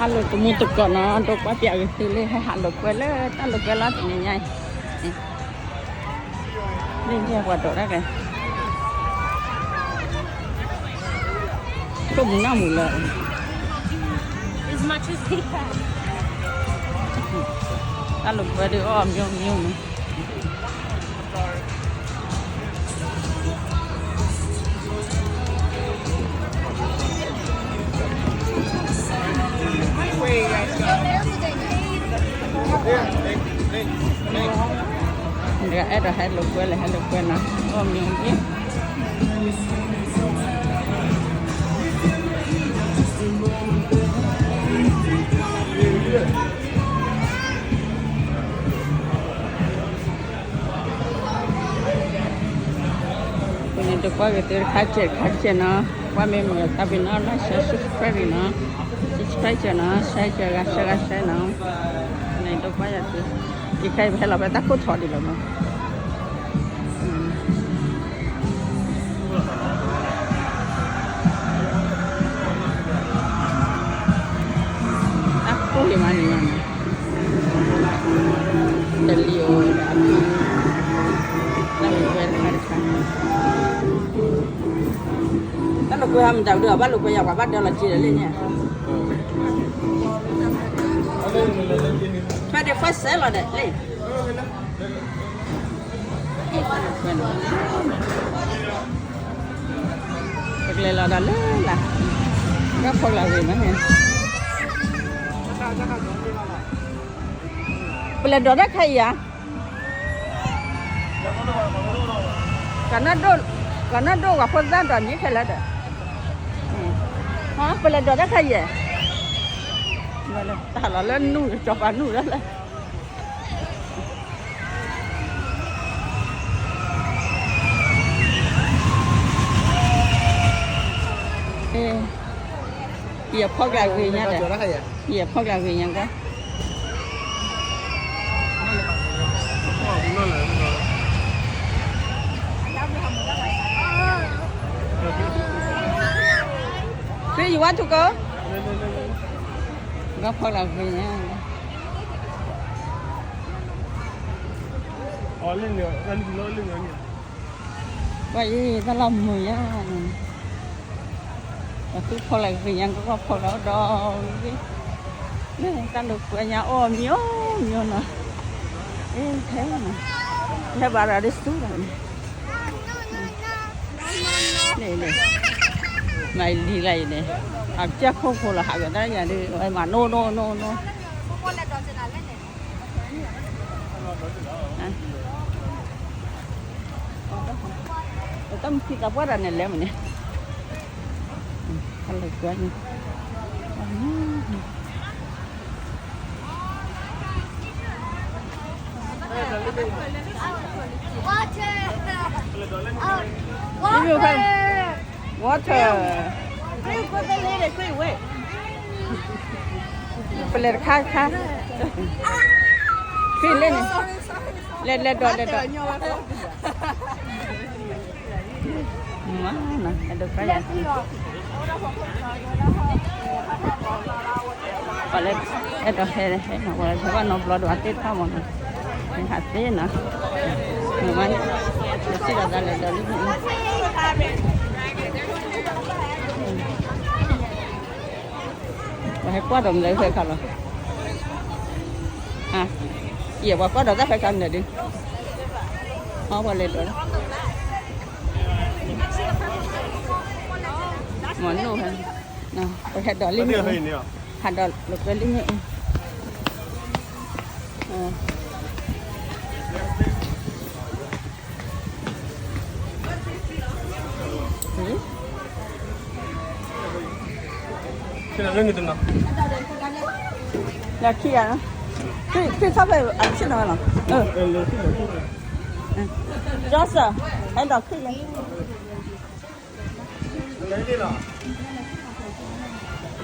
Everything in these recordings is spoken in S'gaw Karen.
တၢ်လိာ်တမူတကိးနီၤ ဒိကွၢ်ပၠးဂ့ၤသုလၢဟဲဟးလိာ်ကွဲလၢတၢ်လိာ်ကွဲလၢတနံၤညါအံၤ, လၢညါပှၤဒိးတၢ်ကဲ, ခိၣ်မူၤနၢ်မူၤလၢ တၢ်လိာ်ကွဲဒုးအီၣ်မ့ၢ်မ့ၢ်န့ၣ် ဒီးအဲၣ်ဒိးဟဲလိာ်ကွဲလဲၣ် ဟဲလိာ်ကွဲနီၤ အီၣ်မ့ၢ်မ့ၢ် အဃိန့ၣ် ဒိးကွၢ်က့ၤသုတခါကဲးတခါကဲးနီၤ, ကွၢ်မ့ၢ်မုာ်တၢ်ဘ့ၣ်နီၤ like share subscribe နီၤ, subscribe နီၤ share ကဲး ဂၤ share ဂၤ share နီၤ, န့ၣ်ဒိးကွၢ်ယၤသု, ယခဲအံၤပဟဲလီၤဖဲတၢ်ခိၣ်ထီဒံးလီၤမး တၢ်ကိၢ်လံမးန့ၣ်, တလံၤဧိၤဒီးအဖု, တၢ်လိာ်ကွဲတခါတခါ, တၢ်လိာ်ကွဲဟးမတၤဒုး ဘၣ်လိာ်ကွဲယၤ ပှၤဘၣ်ဒၢလီၤက့ၤဒီးလၢညါ, ထွဲဒံး first လီၤဒီးလၢ ပကလဲၤလီၤဒီးလၢလၢ်, ဘၣ်ဖီလာ်ဂ့ၤမးန့ၣ်, ပလဲၤဒိးတၢ်ခါအံၤဧါ, ကနၣ်ဒိၣ် ကနၣ်ဒိၣ် ပှၤဖိသၣ်ဒိးန့ၢ်ခဲလၢာ်ဒီး, ပလဲၤဒိးတၢ်ခါအံၤ, တၢ်လီၤလၢနူၢ် ကစီၤပၤနူၢ်လၢလၢ ယဖီၣ်ကျးဂ့ၤညါဒီး, ယဖီၣ်ကျးဂ့ၤညါကီး, ခရံာ်ယွၤထူကီး, ဘၣ်ဖီၣ်ကျးဂ့ၤညါ ပှၤအံၤ တၢ်လီၤမုာ်ညါန့ၣ်, ပှၤသူၣ်ဖီလာ်ဂ့ၤညါ ကကွၢ်ဖီလာ်ဒီးဂ့ၤ, တၢ်လိာ်ကွဲညါအီၣ်မံၤအီၣ်မံၤနီၤ, ထဲနီၤ, ဟဲဘၣ်ဒီးဒ်ဆူဒီးန့ၣ်, န့ၣ်န့ၣ်, မၤလံလၢအံၤန့ၣ်, အကစၢ်ခိၣ်ဖိလီၤ ဟးဂီၤတၢ်ယၤဒ် မၤနိၣ်နိၣ်နိၣ်နိၣ် တၢ်မုၢ်ခံသးပှၢ်တၢ်န့ၣ်လဲၣ်မ့ၢ်န့ၣ်, တၢ်လိာ်ကွဲန့ၣ်, water, water, ပလဲၤတခါခါ, ဖံလဲၣ်န့ၣ်, လဲၤလဲၤဒိးလဲၤဒိး မ့ၢ်နီၤ အဲၣ်ဒိးဖျါယၤ, ပှၤလၢအဲၣ်ဒိးဟဲဟဲနီၤ ပှၤလၢဟဲဘၣ်နီတဘျီဒီး အသ့ၣ်တဖၣ်မ့ၢ်နီၤ, ဟဲဟးသ့နီၤ, မ့ၢ်မ့ၢ်, ယစံၣ်ဒီးသးလဲၤဒိးလံမ့ၢ် ပှၤဟဲကွၢ်ဒီးမနုၤဖဲခါလီၤ, ယဲပှၤကွၢ်ဒီးတၢ်ဖဲခါမနုၤဒုး, အီပှၤလဲၤဒိးလံ, မ့ၢ်နိၣ်ဖဲ, ပှၤဟဲဒိးလံမ့ၢ်, ဟးဒိးလိာ်ကွဲလံမ့ၢ်, လၢခံဂၤ, ခရံာ်ခရံာ်ထီၣ်ဖဲအဆ့ၣ်နီၤဝဲလီၤ, ကၠီစၢ်, ဟဲဒိးခရံာ်လၢ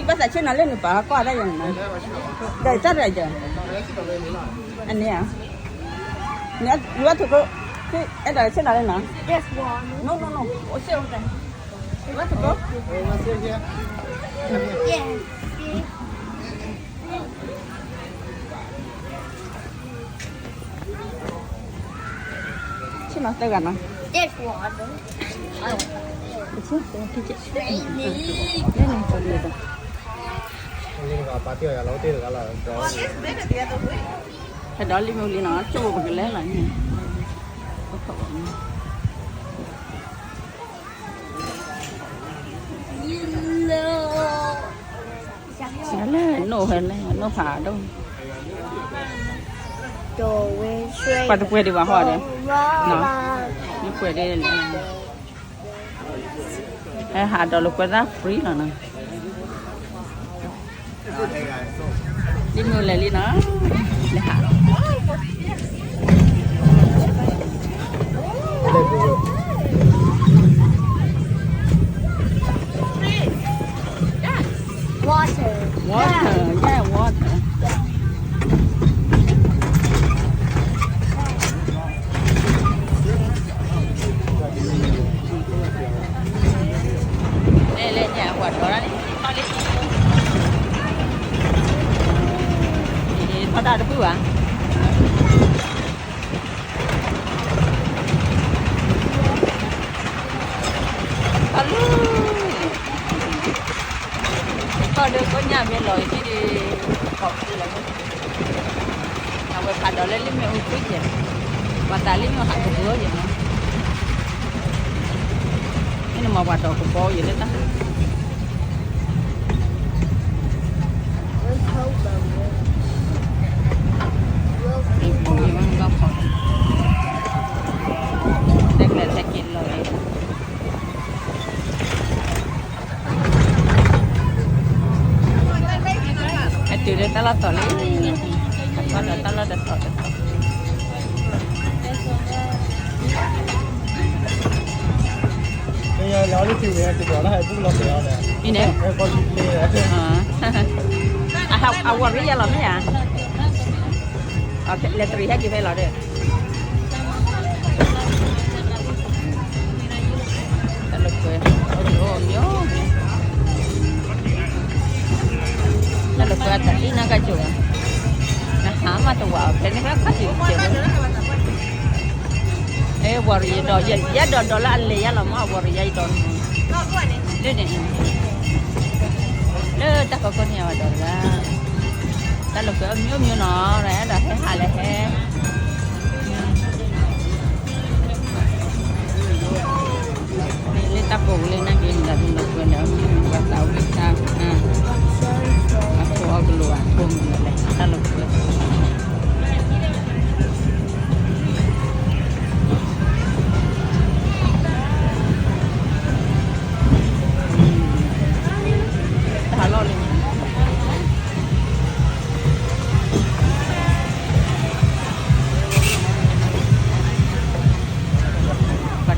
ဘၣ်သးဆ့ၣ်နီၤလၢနပာ်ကွၢ်တၢ်ယၤန့ၣ်, ဒီးတၢ်တဂၤယၤ, အန့ၣ်ဧါ, နဝဲထုးကိ, အဲၣ်ဒိးဆ့ၣ်နီၤလံနီၤ. Yes, one. No, no, no. အိၣ်ဆ့ၣ်အိၣ်တၢ်. You want to go? Yes. ဆ့ၣ်နီၤသၢဂၤနီၤ. Yes, one. ဟဲဒီးလံမ့ၢ်လံနီၤ, ကၠိပကလဲၤလီၤန့ၣ်, လၢနိၣ်ဟဲလၢ နိၣ်ဖးဒိၣ်, ပှၤတပှဲၤဒံးဘၣ်ဟီဒီး, နပှဲၤဒ်လဲၣ်, ဟဲဟးဒီးလိာ်ကွဲသၣ် free လီၤနီၤ. လံမ့ၢ်လဲၤလံနီၤ, လဲၤဟးလီၤ. Water. Water, yeah, water. လဲၤလဲၤညၣ်အဝဲထီၣ်ဒၣ်န့ၣ်, ထီၣ်ဒၣ်တဖုဘၣ်. အလူ, ကီၢ်ဒုးကိးညၣ်မ့ၢ်လီၤအံၤဒ်, အဝဲဖးဒီးလၢလံမ့ၢ်အိၣ်ဆူၣ်ကဲ, ပှၤသးလံမ့ၢ်ဟးကဘီယဲနီၤ, မ့ၢ်နမၤပှၤဒီးကဘီယဲလၢတၢ် တဲကျဲထဲက့ၤလီၤလံ, အတုၤလၢတၢ်လီၢ်တီၤလံ, ကီၢ်ဒီးတၢ်လီၢ်တတီၤတတီၤ. အံၤန့ၣ်, အဝီၤရံယါလီၤမ့ၢ်ဧါ, လဲၤတရံးဟဲက့ၤဖဲလီၤဒီး, တၢ်လီၢ်ကွဲ, အိၣ်တအိၣ်မ့ၢ်, တၢ်လီၢ်ကွဲအတၢ်အံၣ်နီၢ်ကၠိဧါ, နဟးမးတဝးအီၤဖဲန့ၣ်ဖဲခါဆံးတကဲး, အဲ ဝီၤရံယဒီး, ယဲဒီးဒီးလၢအလဲၤယါလီၤမ့ၢ် အဝီၤရံယါယဒီး, လၢန့ၣ်, လၢတၢ်ကီကီၢ်န့ၣ်အဝဲဒီးတဂၤ, တၢ်လီၢ်ကွဲအမျိုးမျိုးနီၤ, အဲၣ်ဒိးဟဲဟးလဲၤဟဲ လၢတၢ်ပိာ်ကလၢနာ်က့ၤ မတၤဒုးလီၤကွဲလၢ ပှၤသးဝံၣ်တၢ်, အဖိအကလိၤအဖိမုၣ်လဲၣ် တၢ်လီၢ်ကွဲ တၢ်ဟးလီၢ်လံ ပှၤ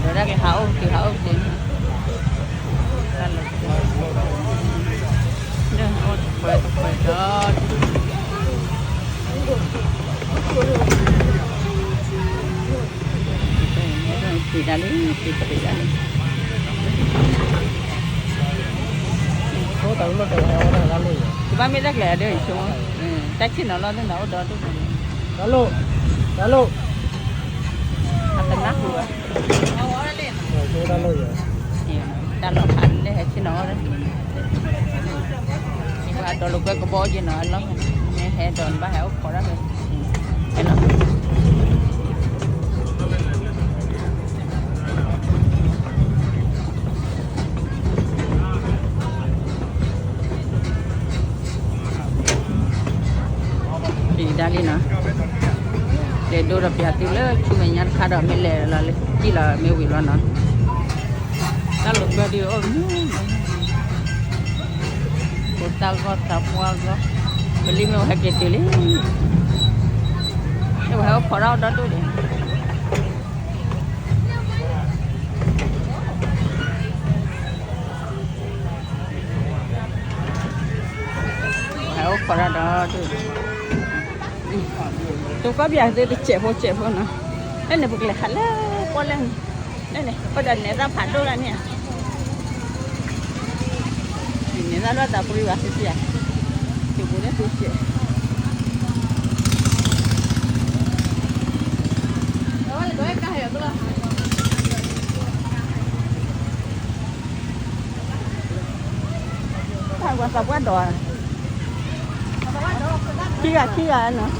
ဒီးဒၣ်က့ၤဟးအိၣ်က့ၤ ဟးအိၣ်က့ၤ, လၢအိၣ်တပှဲၤတပှဲၤဒီး က့ၤဒၣ်လံ က့ၤတရံးဒၣ်လံ, ကဘၣ်မ့ၢ်တၢ်ကျဲၤအဒိၣ်ဆိ, တၢ်ဆ့ၣ်နီၤလီၤသ့ၣ်န့ၣ် အိၣ်ဒီဒူၣ်န့ၣ်, တၢ်လိၣ်, တၢ်လိၣ်, အတနၢ်ဟူဘၣ်, တၢ်လီၢ်ဖးလၢဟဲဆ့ၣ်နီၤအီၣ်လၢ ပှၤဒီးလိာ်ကွဲကဘီယဲနီၤ အလီၢ်, မ့ၢ်ဟဲဒီးနဘၣ်ဟဲအိၣ်ခိးဒၣ်ဖဲ, ဟဲလီၤ က့ၤဒၣ်လံနီၤ, လဲၤဒိဒီးပျးသုလၢဆူမဲာ်ညါတခါဒီး မ့ၢ်လဲၤလီၤလၢကံၣ်လီၤမ့ၢ်ဝံၤလီၤနီၤ, တၢ်လိာ်ကွဲဒုးအိၣ်မ့ၢ် ဖိသၣ်ဂီၢ်သးပှၢ်ဂီၢ်, ပလံၤမ့ၢ်ဝဲဟဲက့ၤတုၤလံ, မ့ၢ်ဝဲဟဲအိၣ်ခိးဒၣ်အိၣ်ဒီဒူၣ်ဒံး ဟဲအိၣ်ခိးဒၣ်ဒီဒူၣ်, သုကီၢ်ပယီၤသုတစဲးဖိစဲးဖိနီၤ, လၢန့ၣ် ပကလဲၤဟးလၢပီၣ်လဲၣ်န့ၣ်, လၢန့ၣ် အိၣ်ဒီးနဲဒၣ်ဖးဒိၣ်ဒၣ်န့ၣ်ဧါ, နဲဒၣ်လၢသးပှ့ၤဘၣ်သ့ၣ်ဧါ, ယိၤဘိန့ၣ်သ့ၣ်ဧါ. ပှၤသးပှၢ်ဒီး, ခံဂၤခံဂၤနီၤ, ဘၣ်လဲၤအိၣ်ခိးတၢ်ဒီဒူၣ်ဒီးလံဧါ,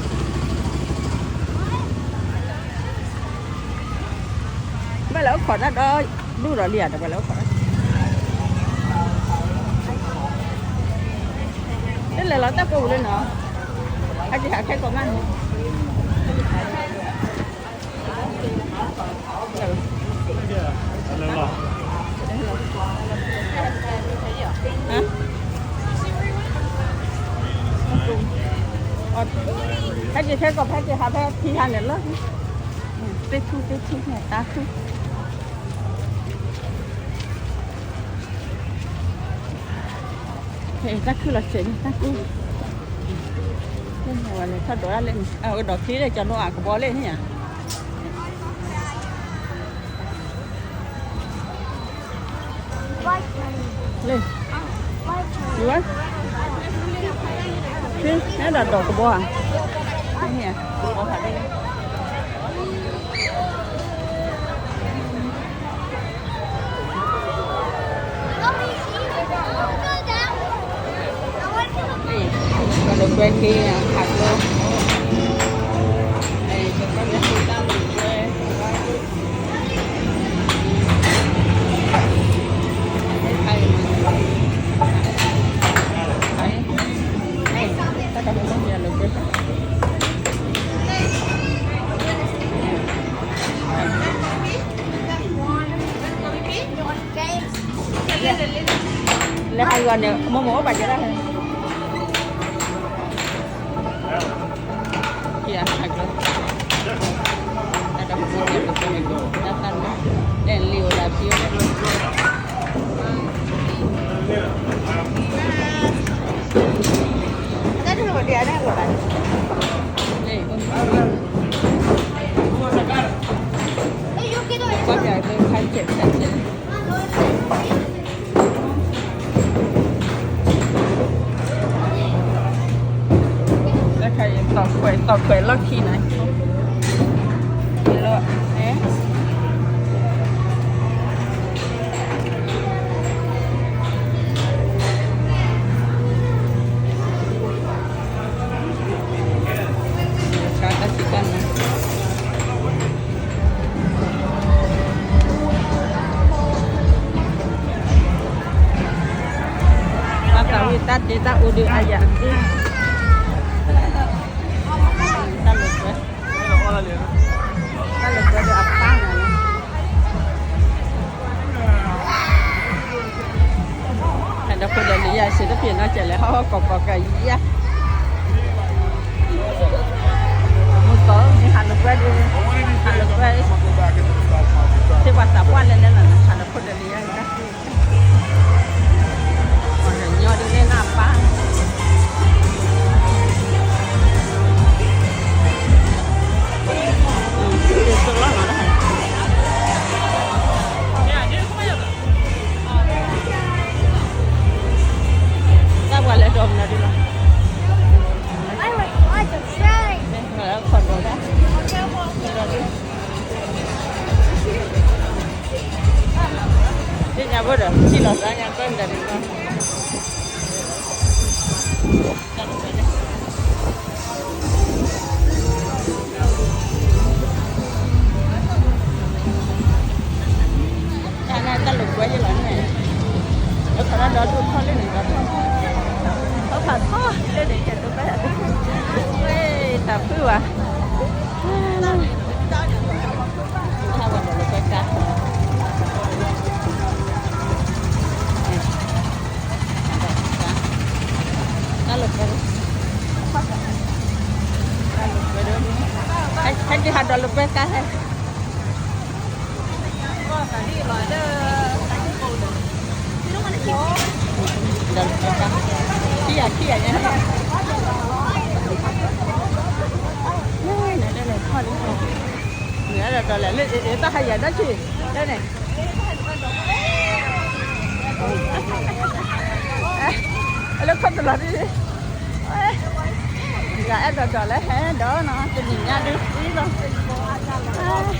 ဒီးဘၣ်လဲၤအိၣ်ခိးတၢ်, တလဲၤလီၤတၢ်ကိးပူၤလၢနီၤ, ဟဲက့ၤဟးခဲကိးမးန့ၣ် ဟဲက့ၤခဲကိး ဖဲက့ၤဟးဖဲထံဟးန့ၣ်လီၤ, သ့ၣ်ထူၣ်သ့ၣ်ထူၣ်န့ၣ် တၢ်ခုၣ်, တၢ်ခုၣ်လီၤဆဲးန့ၣ် တၢ်ခုၣ်, ဝဲလဲၤထီၣ်ဒိးတၢ်လဲၣ်န့ၣ် အဒီးချ့လၢကၠီၤနိအကဘီလဲၣ်န့ၣ်ဧါ. လၢ, ယဝဲ, နဲဒၣ်ဒိးကဘီဧါ, န့ၣ်ဧါ, ကဘီဖးဒိၣ် လိာ်ကွဲခ့ ခးကျိ, လိာ်ကွဲခ့ တၢ်လိာ်ကွဲ, တၢ်ကမၣ်မ့ၢ်လိာ်ကွဲ လဲၤဟးဂီၤန့ၣ် မိၢ်မိၢ်အိၣ်ဘၣ်ကဲဒၣ်ဟဲ, ခံဂၤဟးကျိ, တၢ်တၢ်ဖိန့ၣ် တၢ်တၢ်လၢ, တဲလံအိၣ်လၢဖံအိၣ်လၢ တၢ်တၢ်ဖိန့ၣ် တၢ်လၢ, ကွၢ်ပြးလၢခါဆဲးခါဆဲး တၢ်ခါအံၤ သီၣ်ခွဲး သီၣ်ခွဲးလီၢ်ခံန့ၣ်, လီၤ, တၢ်စံးတၢ်န့ၣ် ဘၣ်သးဝံၣ်တၢ်ဒ့တၢ်အူဒုးအယၤ, တၢ်လိာ်ကွဲ, တၢ်လိာ်ကွဲဒီးအပၢ်န့ၣ်လီၤ. ဟဲဒီးဖိဒီးလံၤယၤ စံးတဖျၢၣ်နီၢ်ကဲးလဲၣ် ဟီၣ်ဟီၣ်ကီၢ်ကီၢ်ကယၤ, မုၢ်ကီၢ်မ့ၢ်ဟးလိာ်ကွဲဒီး, ဟးလိာ်ကွဲ, သ့ၣ်ပှၤသးပှၢ်လဲၣ်လဲၣ်လီၤ ဟးဒီးဖိဒီးလံၤယၤ ညီဒ်န့ၣ်နၢ်ပၢ်, တၢ်ပှၤလဲၤဒိးမနုၤဒ်လီၤ, မ့ၢ်လၢခီၣ်ဒိးတၢ်, သ့ၣ်ညါဘၣ်ဒီး ထံၣ်လီၤသးညါဘၣ်မနုၤဒ်လီၤ. တၢ်လၢတၢ်လိာ်ကွဲယလီၤန့ၣ်, လၢခီၣ်တၢ်ဒီဒူၣ်ထီၣ်လၢန့ၣ်ဒီးထီၣ်, ထီၣ်ဖးထီၣ်လၢန့ၣ် ယတဘၣ်, ဝဲ, တၢ်ဖုၣ်ဘၣ်, တၢ်ဝဲဒီးလိာ်ကွဲကါ တၢ်လိာ်ကွဲ, တၢ်လိာ်ကွဲဒီး, ဟဲက့ၤဟးဒီးလိာ်ကွဲကါဟဲ, ဒီးလိာ်ကွဲကါ, ခံဂၤခံဂၤညါ, နလဲၤထီၣ်လံ, န ဒီးလဲၣ်လၢ တၢ်ဟးယၤဒီးဆံး လၢန့ၣ် လၢခီၣ်တလီၤဒ် ယအဲၣ်ဒိးဒီးလၢဟဲဒီးနီၤ တနံၤညါဒုးသံလီၤ ခိၣ်ဝီၤရံၤလၢဒီးတၢ်ဟး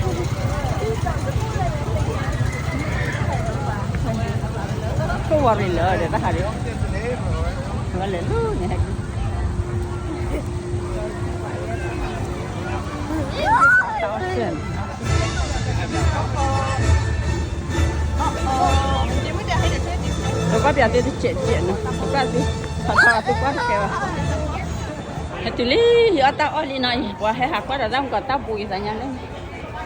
ဒ် ဝဲလဲၣ်လၢန့ၣ်ဟဲ ပကွၢ်ပၠးသ့တစဲးစဲးနီၤ ပကွၢ်သ့ ထီထီအသ့ကွၢ်တကဲဘၣ် ဟဲတုၤလံ ဟံးအီၣ်တၢ်အီၣ်လံနီၤ ပှၤဟဲဟးကွၢ်ဒီးတၢ်မူကီးတၢ်ဘူးယသးညါလၢ ဒီး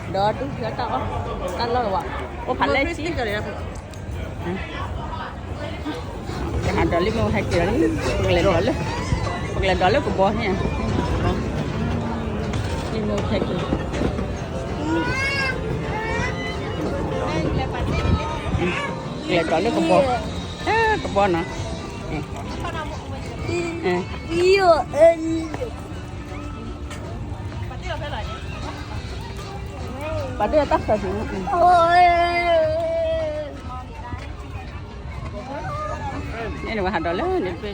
ဒုးဟံးအီၣ်တၢ်အီၣ် တၢ်လီၢ်ဝဲ အိၣ်ဖးလဲၣ်ဆံ ဟးဒီးလံမ့ၢ်ဟဲက့ၤလီၤလံ ပကလဲၤဒီးလၢ ပကလဲၤဒီးလၢကဘီန့ၣ် လံမ့ၢ်ဟဲက့ၤ လဲၤဒီးလၢကဘီ ကဘီနီၤ ပှၤဒၣ်တၢ်ဃၢၤန့ၣ် န့ၣ်ဝဲဟးဒီးလၢန့ၣ် အိၣ်ခိးဒၣ်ဒီဒူၣ် တၢ်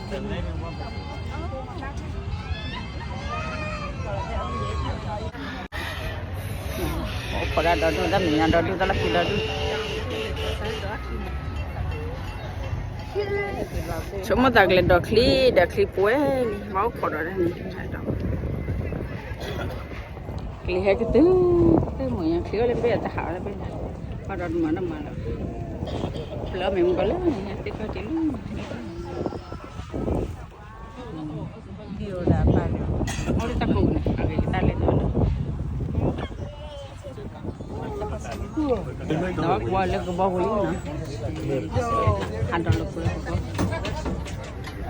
မဲာ်ညါဒီဒူၣ် တၢ်လီၢ်ခံဒီဒူၣ် ဆိကမိၣ်သးကလဲၤဒီးချံ ဒီးချံပှဲၤလံ မၤအိၣ်ခိးဒီးန့ၣ် ကလံၤဟဲကတုၤ တၢ်မဲာ်ညါချံအိၣ်လၢဘ့ၣ်အတဟးလၢဘ့ၣ် ဟးဒီးတမၤတမၤလီၤ ဖျၢၣ်မ့ၢ်မုၢ်ကီးလၢန့ၣ် သ့ၣ်ခီၣ်က့ၤလၢ ဒ်အိၣ်ဒၣ်ပၢ်န့ၣ် အိၣ်လၢတၢ်ကိးန့ၣ် အဂ့ၤကတၢၢ်လဲၣ်န့ၣ် ဒီးကွၢ်လၢကဘီပူၤလံနီၤ ဟးဒီးလၢကွၢ်ကဘီ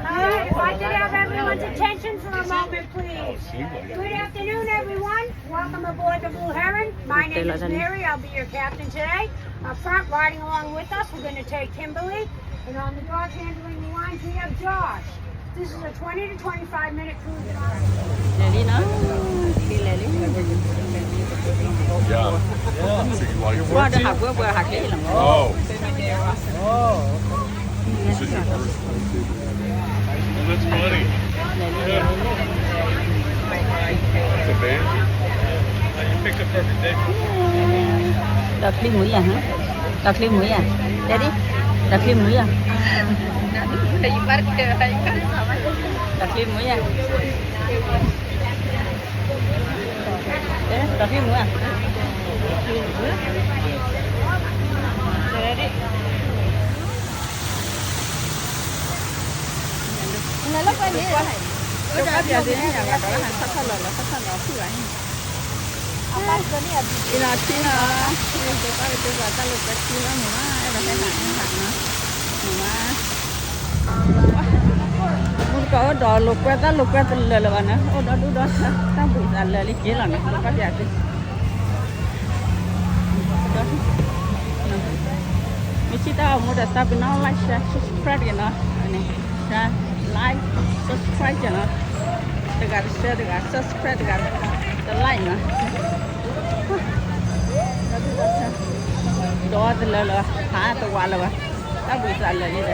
Hi, if I could have everyone's attention for a moment, please. Good afternoon, everyone. Welcome aboard the Blue Heron. My name is Mary. I'll be your captain today. Up front, riding along with us, we're going to take Kimberly. And on the dog handling lines, we have Josh. This is a twenty to twenty-five minute cruise. လဲၤလံနီၤ က့ၤလဲၤလံ ကွၢ်ဒီးဟးပှဲၤပှဲၤဟးချ့လီၤ This is your first one, too. Well, that's funny. လဲၤလံလဲၤလံ It's a van. You picked the perfect day. ဒီးချံမူယၤ ဒီးချံမူယၤ Daddy ဒီးချံမူယၤ ဒီးချံမူယၤ ဒီးချံမူယၤ လၢပှဲၤန့ၣ် ကဘၣ်ပၠးသ့ၣ်ညါဘၣ် ဒီးဟးထီၣ်ထီၣ်လီၤလီၤ ထီၣ်ထီၣ်လီၤဖုၣ်ဘၣ်န့ၣ် အံၤလီၤထံလီၤ ယကဘၣ်ကတၢၢ်ဘၣ်တၢ်လိာ်ကွဲထံလီၤမ့ၢ်မး အဲၣ်ဒိးဟဲဟးဟးနီၤ မ့ၢ်မး မုၢ်တကိးအိၣ်ဒီးလိာ်ကွဲ တၢ်လိာ်ကွဲတလၢာ်လၢၤဘၣ်န့ၣ် အိၣ်ဒီဒူၣ်ဒီထၢ တၢ်ဘှံးသးလၢာ်လံက့ၤလီၤန့ၣ် ကဘၣ်ပၠးသ့ၣ် မ့ၢ်ထံၣ်တၢ်အိၣ်မူဒီး သးပ့ၤနီၣ် like share subscribe တက့ၢ်နီၤ like subscribe တက့ၢ်နီၤ တဂၤတ share တဂၤ subscribe တဂၤ တ like နီၤ ဒီးတလၢာ်လၢၤဘၣ် ဖးတဝးလၢၤဘၣ် တၢ်ဘှံးသးလၢာ်လံဒီး